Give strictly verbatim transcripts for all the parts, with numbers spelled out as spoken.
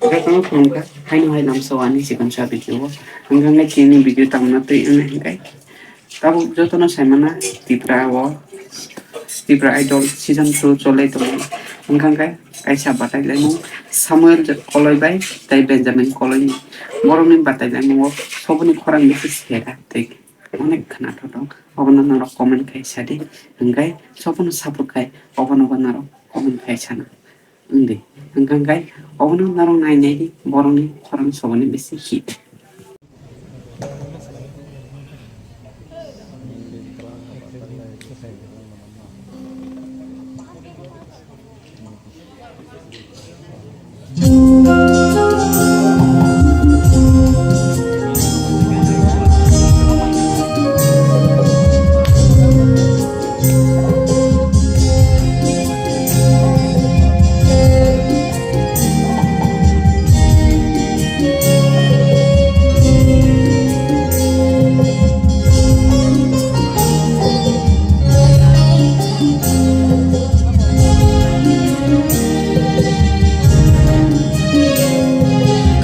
Jotono khulumkha, haino hai lamsao ani chikon sa video o. Hwnkhe chini video tangna twi wngkha hwnkhe. Tabuk jotono saimana Tripura o, Tripura Idol season two cholai tongo. Hwnkhe kaisa batai laimung Samuel Koloi bai tei Benjamin Koloi ni. Borokni batai laimung o soboni khorang bisi sera tei onek khwnathok tong. Obono norok comment khai sadi. Hwnkhe soboni support khai obono bo norok comment khai sana. Wngdi. Hwnkhe obono norok nai nai di, borokni khorang soboni bisi hit.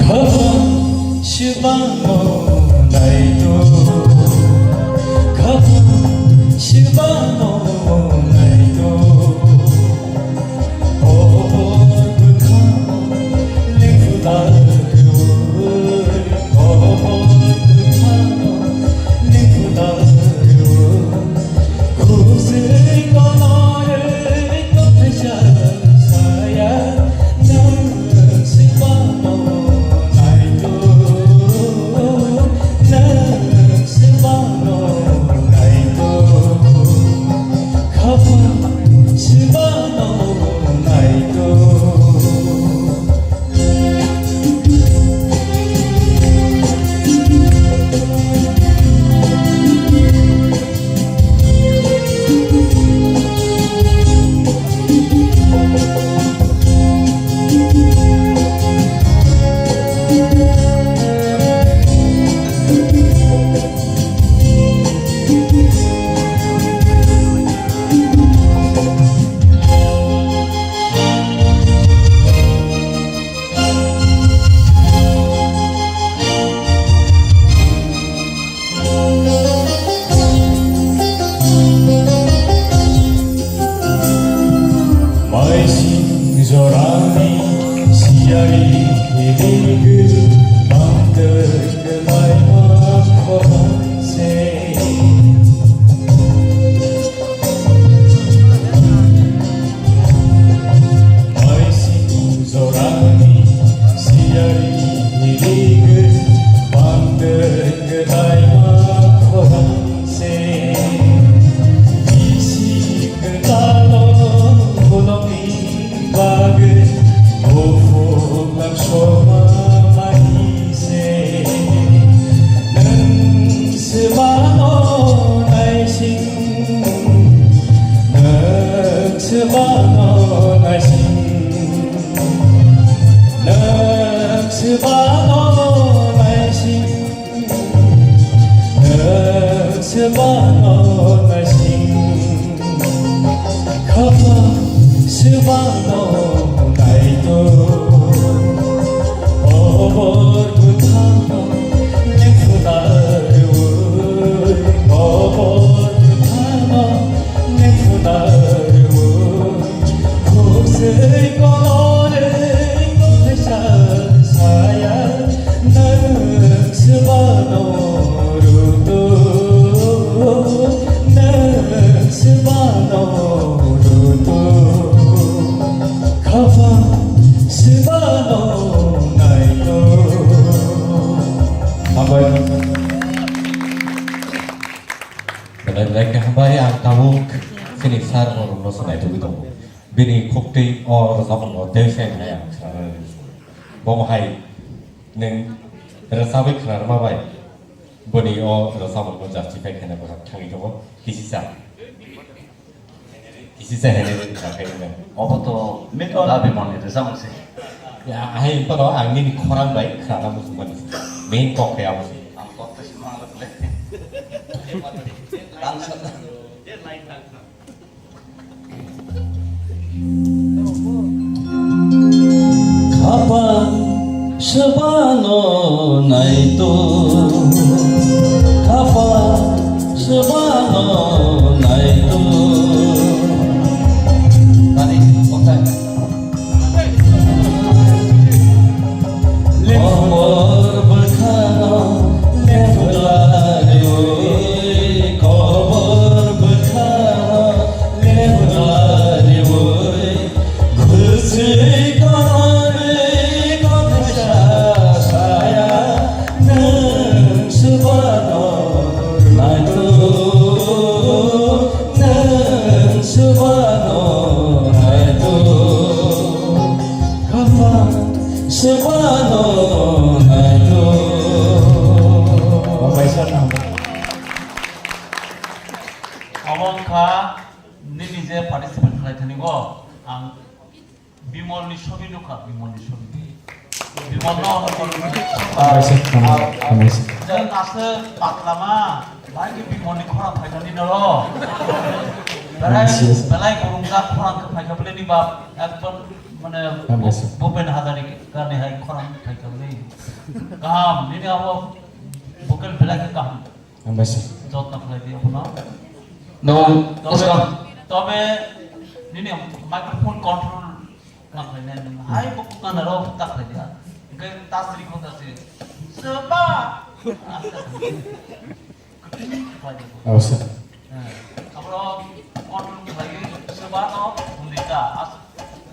Khapang sibano naito, khapang sibano naito. Maising jorani siyari hilingu bangtwi kwlaima khorang se. Maising jorani siyari hilingu bangtwi kwlaima khorang se. Bisi kwtalo bolongni bagwi buphuklam soma mani se. Nwng se bano naising, nwng se bano naising, nwng se bano naising. Nwng se bano naising, khapang se bano naito. Obor bwthano lekhuna rwui, obor bwthano lekhuna rwui. Khuk se kolore kothai sa saya, nwng se bano rutu, nwng se bano rutu, khapang se bano naito. Hambai. Belai belai khe hambai, ang tabuk chini sir borokno swnaitugwi tongo. Bini khuktwi o rwchapmungno tei se hai ang khna rwdi. Bo hai nwng rwchapwi khna rwma bai bini o rwchapmungno justify khaina bwkha thangwi tongo. Kisisa. Kisisa hai nwng kha khai nwng. Obo to dabi moni rwchapmung se. Ya, hai phano ang nini khorang bai khnana muchungmani. Main kok khe abo se. Ang kok to se manglak le. Tang sa. Khapang Swbano naito, khapang swbano naito. Tani, oktai. Kobor bwkhano lephla riwi, kobor bwkhano lephla riwi. Khwswi konorwi kothai sa saya, nwng swbano naito, nwng swbano naito, khapang swbano naito. Hambai sir, hambai. Omo wngkha nini je participate khlai thani go ang Bimolni sobi nukha, Bimolni sobi. Bimolno Hambai sir, hambai, hambai sir. Jang ase patlama, bai ke Bimolni khorang phaikha ni noro. Belai, Yes, yes. Belai kurungjak khorang khe phaikha bole ni bap, ekdom mane Hambai sir. Bhupen Hazarika ni hai khorang phaikha bole. Kaham, nini abo vocal belai khe kaham. Hambai sir. Jotno khlai di abono. No, Tobe, uskang. Tobe nini microphone control ma khlai nai nung. Hai bo kukna naro ta khlai dia. Hingke tasri ko tasri. Seba. Khlai di. Oh, sir. Eh, abro control khlai di. Seba no, hundita. As-,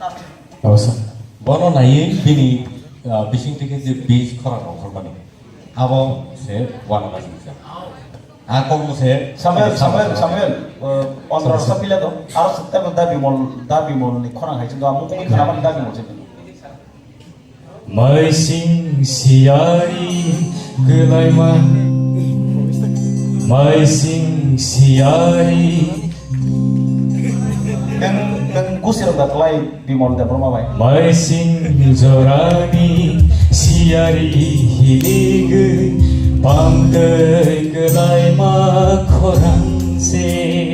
tasri. Oh, sir. Bono naiwi bini, ah, bising twi khe je beat khorang rok hormani. Abo se uanama singsa. A kok mo se Samuel, Samuel, Samuel, eh, ondro sa pila do. Aro sa tebo Da Bimol, Da Bimol ni khorang hai chwng do. Amo kongwi khana mani Da Bimol se. Maising siyari kwlaima, maising siyari. Nang, nang gusir da klai. Bimol Debbarma bai. Maising jorani siyari hiligwi pamtwi kwlaima khorang se.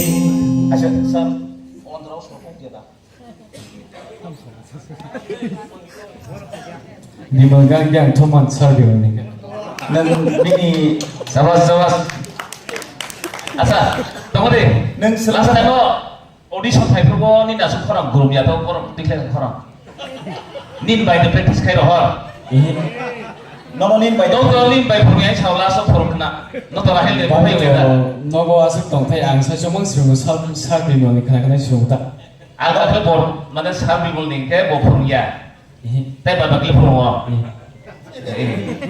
Acha, sir, ondro sokok dia da. Bimol gang gang thoman sir Bimol ni. Nang bini Sabas, sabas. Acha, tongode. Nang sir. Last time o Audition phaiphuru ni nasu khorang gurung ya to borok tikhlai khorang. Nin bai de practice khai rohor. Ihi. Nono nin bai. Dong dong nin bai phuru yang sao last phuru khna. No to rahel de Bang, phai wena. Nogo asuk tong thai ang sai chomang sirung sal sal Bimol ni khna khna sirung ta. Ang ta khe bor mane sal Bimol ni khe bo phuru ya. Tei bai bakli phuru o.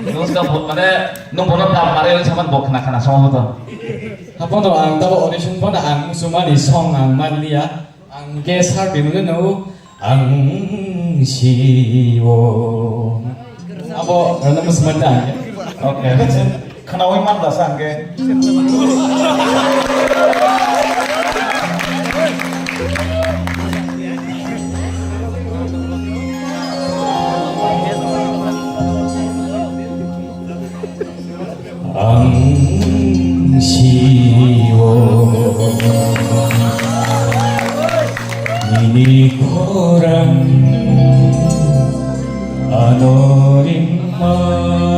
Nung ska bo mane nung bono dam mare saman bo khna khna song to. Hapono ang tabo audition bono ang musumani song ang manliya. Ang ke sar bimle no ang siwo. Abo rana musumani ta. Okay. Khnawi man da sa hwnkhe. Ang siwo nini khorang ano rimani.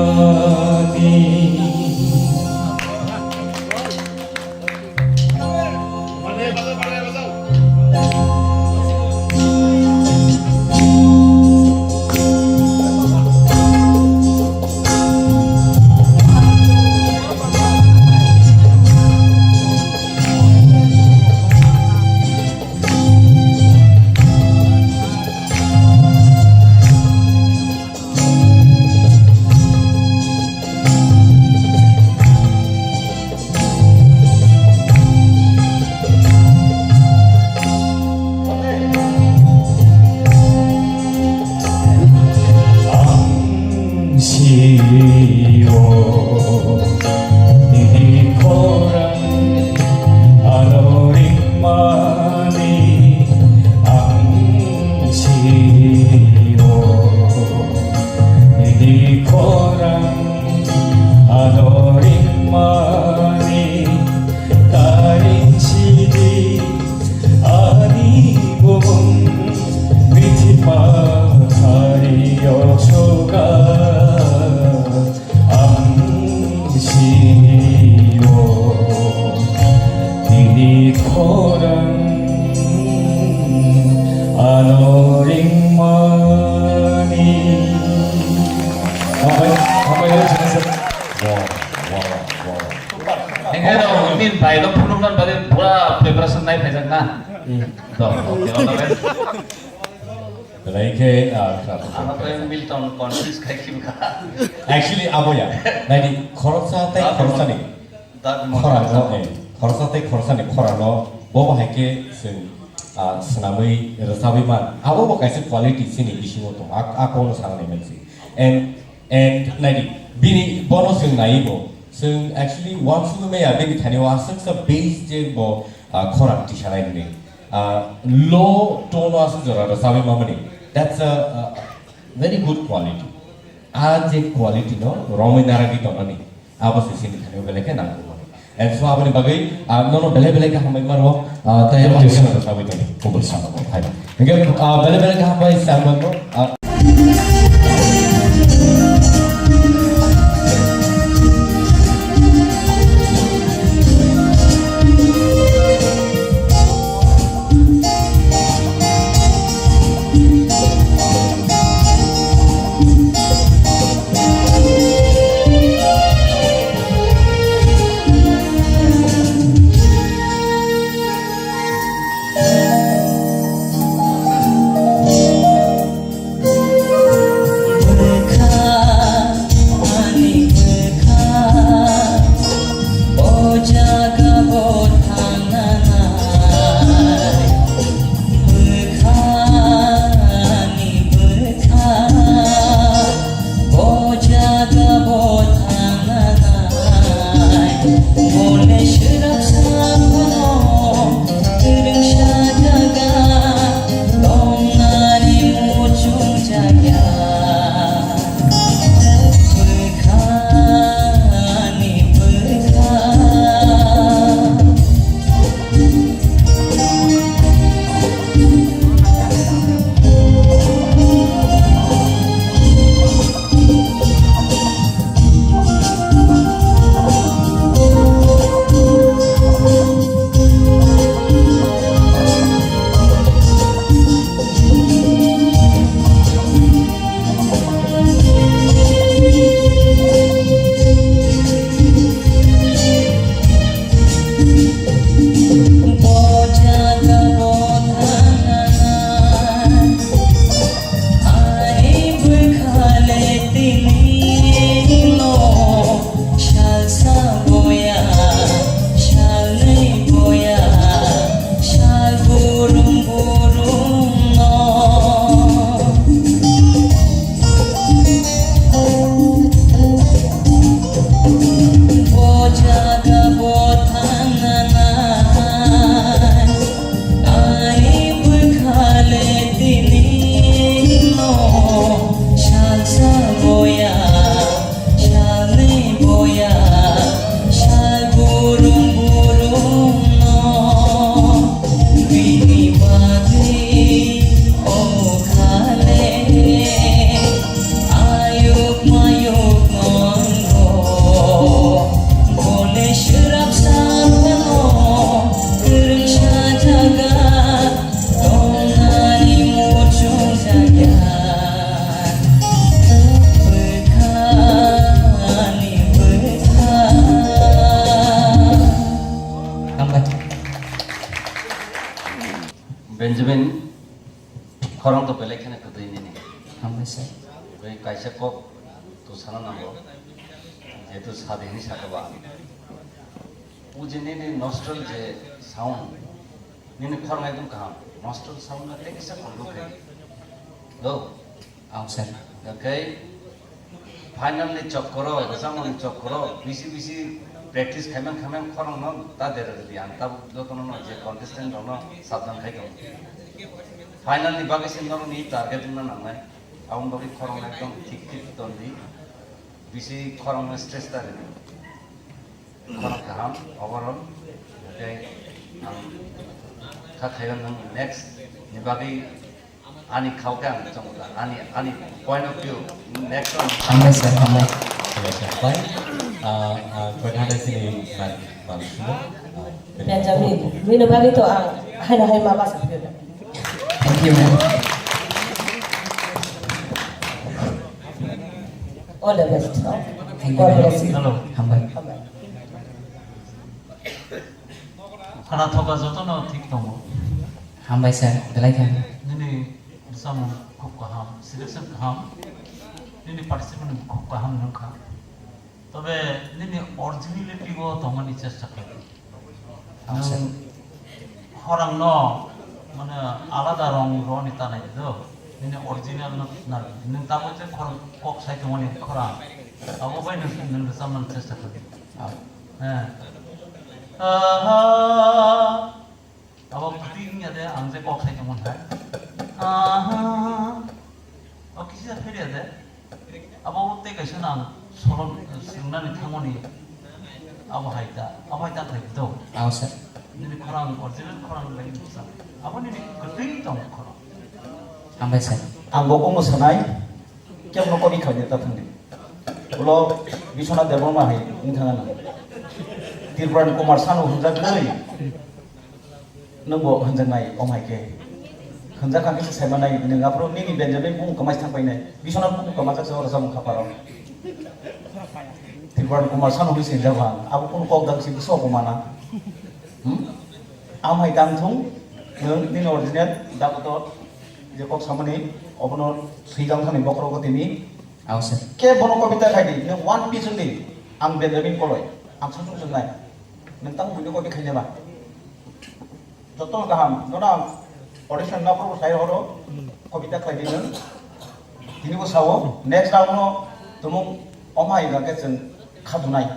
Ah. Hmm. To, okay, all the best. Belai khe, ah, khna Ano to Milton confuse khai khibka. Actually, abo ya. Naidi, khoroksa tei khoroksa ni. Khorang no, eh, khoroksa tei khoroksa ni khorang no, bo bo hai khe chwng, ah, swnamwi rwchabwi man. Abo bo kaisa quality chini bisingo tong. A, a kono sana nai mansi. And, and naidi, bini bono chwng naiwi bo. Chwng actually uansugwi maya bini thani o aswksa base je bo, ah, khorang tisanai hwnwi. Ah, low tone o aswk jora rwchabwi mamani. That's a, a very good quality. A je quality no romwi naragwi tongmani. Abo se chini thani belai khe nangkukmani. And so aboni bagwi, ah, nono belai belai khe hambai maro, ah, tei abo Thank you, sir. Khe sabui tong. Kubul sama bo, hai. Hingke, ah, belai belai khe hambai Salman bo, ah, Bwkha, ani bwkha, o jaga o thangnanai. Bwkha, ani bwkha, o jaga o thangnanai. Bole swrapsa phano kwrwngsa jaga tongnani muchung jaga. Bwkhani bwkha. Ani bwkhale tini no salsa boya, salnwi boya, sal burum burum no. Bo jaga bo thangnanai. Ani bwkhale tini no salsa boya, salnwi boya, sal burum burum no. Bini bagwi o khale ayuk mayuk nongo. Bole swrapsa phano kwrwngsa jaga tongnani muchung jaga. Bwkhani bwkha. Hambai. Benjamin, khorang to belai kheno kwtwi nini. Hambai sir. Bai kaisa kok to sana nango. Jehetu sadi hinwi saka ba. O je nini nostril je sound, nini khorang ekdom kaham. Nostril sound na tei kisa control khai. Do. Ang sir. Okay. Final ni chokkoro, rwchapmung ni chokkoro, bisi bisi practice khaimang khaimang khorang no ta dera di, ang tabuk jotono no je contestant rok no sabdan khai tongo. Final ni bagwi se norok ni target wngna nangnai. Aboni bagwi khorang no ekdom thik thik ton di. Bisi khorang no stress ta ri di. Khorang kaham, overall. Okay. Ang kha khayo nwng next ni bagwi Ani khao khe ang chongo da. Ani, ani point of view, next one. Hambai sir, hambai. Hambai sir. Bai, ah, ah, koi thada sini man, man sumo. Ah, Benjamin, bini bagwi to ang haino hai ma basa phirna. Thank you, ma'am. All the best, no? Thank you, God ma'am. Bless you. Hello. Hambai. Hambai. Khna thoka jotono thik tongo. Hambai sir, belai kha. Nini bwsamung khub kaham, selection kaham, nini participant khub kaham wngkha. Tobe nini originality o tongmani chesta khlai. Acha. Nwng khorang no mane alada rong roni tanai do, nini original no na, nwng tamo je khorang kok sai tongmani khorang, abo bai nwng, nwng rwchapmani chesta khlai. Ah. Eh. Aha. Abo kwtwi wngya de, ang je kok sai tongmani hai. Aha. O kisa pheriya de. Abo tei kaisa nang solon swngnani thangmani. Abo hai ta, abo hai ta khlai do. Aw sir. Nini khorang original khorang bai bwsa. Abo nini kwtwi tong khorang. Hambai sir. Ang bo kongno sanai. Kebo no kori khaide ta thangdi. Ulo Biswanath Debbarma hai wng thang ano. Tripura ni Kumar Sanu hwnjak nai. Nwng bo hwnjak nai om hai khe. Hwnjak kha khe se sai manai nwng aphuru nini Benjamin bung kwmai thang painai. Biswanath bung kwmajak se oro samung khaparo. Tripura ni Kumar Sanu hwnwi sinjak bang. Abo kunu kok dang si bwswk bo mana. Hmm? Am hai tang thung nwng nini original dakotor je kok samani obono swijang thani bokhorogo tini. Aw sir. Khe bono kobita khai di, nwng one piece wng di, ang Benjamin Koloi, ang sung sung sung nai. Nwng tamo buino kobita khai nai ba? Joto kaham, nono ang audition na purbo sai horo, kobita khai di nwng. Tini bo sao, next round no tumung omai ga khe chwng khadunai.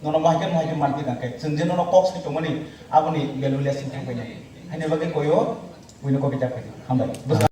Nono mahikhe mahikhe manpi ga khe, chwng je nono kok sai tongmani, aboni value less wng thang painai. Haini bagwi koyo, buino kobita khai di. Hambai.